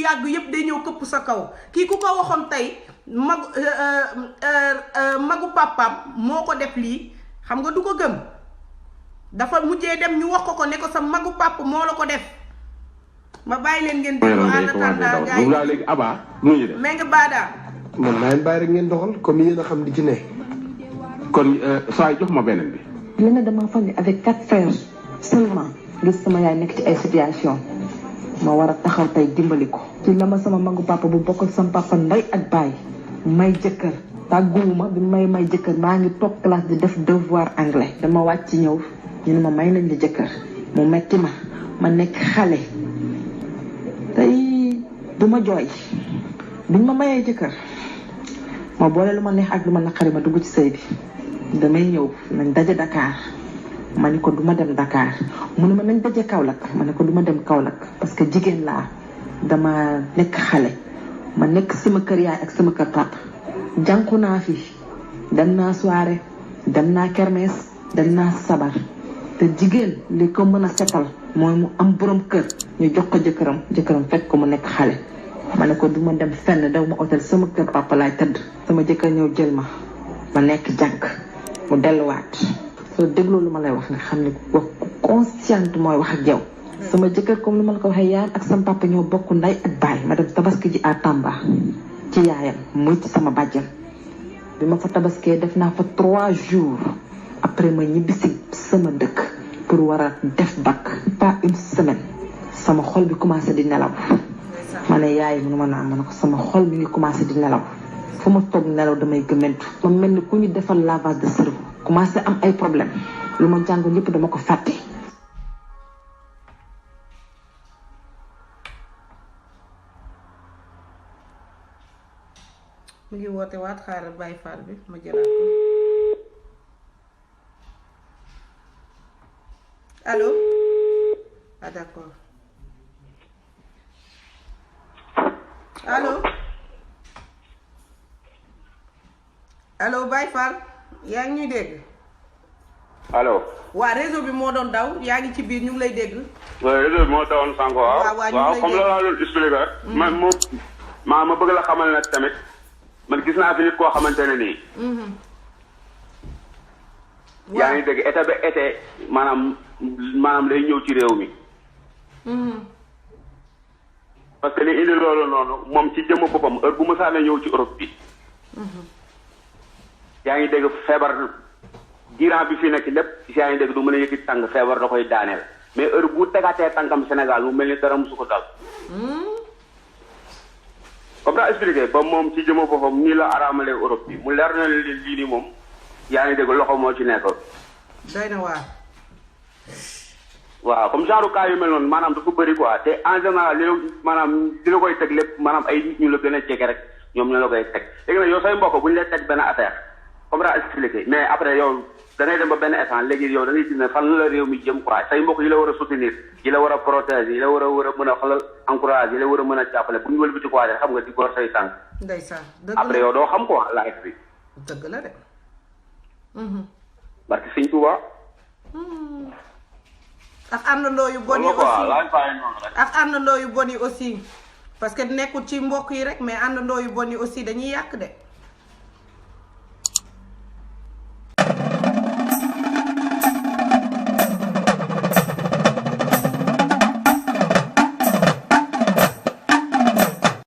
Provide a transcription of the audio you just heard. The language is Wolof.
yàgg yëpp day ñëw këpp sa kaw kii ku ko waxoon tey magu papaam moo ko def lii xam nga du ko gëm dafa mujjee dem ñu wax ko ne ko sa magu papa moo la ko def ma bàyyi leen ngeen déglu en attendant gars yi léegi Aba nu ñu def mais nga baadaa man naa leen bàyyi rek ngeen doxal comme yéen a xam di ci ne kon saa jox ma beneen bi. li ne dama foog ne avec 4 frères seulement gis sama yaay nekk ci ay situation ma war a taxaw tey dimbali ko. ci la ma sama magu papa bu bokk ak sama papa ndey ak baay may jëkkër tàgguwuma bi may jëkkër maa ngi toog classe di def devoir anglais dama wàcc ñëw ñu ne ma may nañ la jëkkër mu metti ma nekk xale tey du ma jooy biñ ma mayee jëkkër ma boole lu ma neex ak lu ma naqari ma dugg ci sëy bi damay ñëw nañ daje Dakar ma ne ko du ma dem Dakar mu ne ma nañ daje Kaolack ma ne ko du ma dem Kaolack parce que jigéen laa dama nekk xale ma nekk sama kër yaay ak sama kër papa jànku naa fi dem naa soirée dem naa kermesse dem naa sabar te jigéen li ko mën a setal mooy mu am borom kër ñu jox ko jëkkëram fekk ko mu nekk xale ma ne ko du ma dem fenn daw ma hôtel sama kër papa laay tëdd sama jëkkër ñëw jël ma nekk jànk mu delluwaat soo dégloo lu ma lay wax nga xam ne wax consciente mooy wax ak yow sama jëkkër comme lu ma la ko waxee yaayam ak sama papa ñoo bokk ndey ak baay ma dem tabaski ji à Tamba ci yaayam muy ci sama bàjjen bi ma fa tabaskee def naa fa 3 jours après ma ñibbisi sama dëkk pour war a def bac pas une semaine sama xol bi commencé di nelaw ma ne yaay mënu ma naa ma ne ko sama xol bi ngi commencé di nelaw fu ma toog nelaw damay gëmmentu ma mel ni ku ñu defal lavage de cerveau commencé am ay problème lu ma jàngoon yëpp dama ko fàtte. mu ngi woote waat xaaral Baye Fall bi ma jëlaat ko allo ah d'accord allo Baye Fall yaa ngi ñuy dégg. allo. waa réseau bi moo doon daw yaa ngi ci biir ñu ngi lay dégg. waaw réseau bi moo dawoon sànq waaw. waaw comme la laa doon expliqué rek. ma bëgg la xamal nag tamit man gis naa fi nit koo xamante ne nii. yaa ngi dégg été ba été maanaam lay ñëw ci réew mi. parce que li indi loolu noonu moom ci jëmm boppam heure bu ma saa ñëw ci Europe bi. yaa ngi dégg feebar diiran bi fi nekk lépp yaa ngi dégg du mën a yëkkati tànk feebar da koy daaneel mais heure bu tegaatee tànkam Sénégal mu mel ni dara musu ko dal. comme daa expliqué ba moom ci jëma boppam nii la araamalee Europe bi mu leer na leen lii nii moom yaa ngi dégg loxo moo ci nekk. doy na waar. waaw comme genre cas yu mel noonu maanaam dafa bëri quoi te en général li la koy teg lépp maanaam ay nit ñu la gën a jege rek ñoom ñoo la koy teg léegi nag yow say mbokk bu ñu lay teg benn affaire comme daa expliqué mais après yow da ngay dem ba benn instant léegi yow da ngay gis ne fan la réew mi jëm quoi say mbokk yi la war a soutenir yi la war a protéger yi la war a mën a xoolal encourager yi la war a mën a jàppale bu ñu wëlbati quoi xam nga di góor say tànk. ndeysaan dëgg la après yow doo xam quoi life bi. dëgg la de. barke Sëñ Tuuba. ak àndandoo yu bon yi aussi ak àndandoo yu bon yi aussi parce que nekkul ci mbokk yi rek mais àndandoo yu bon yi aussi dañuy yàq de.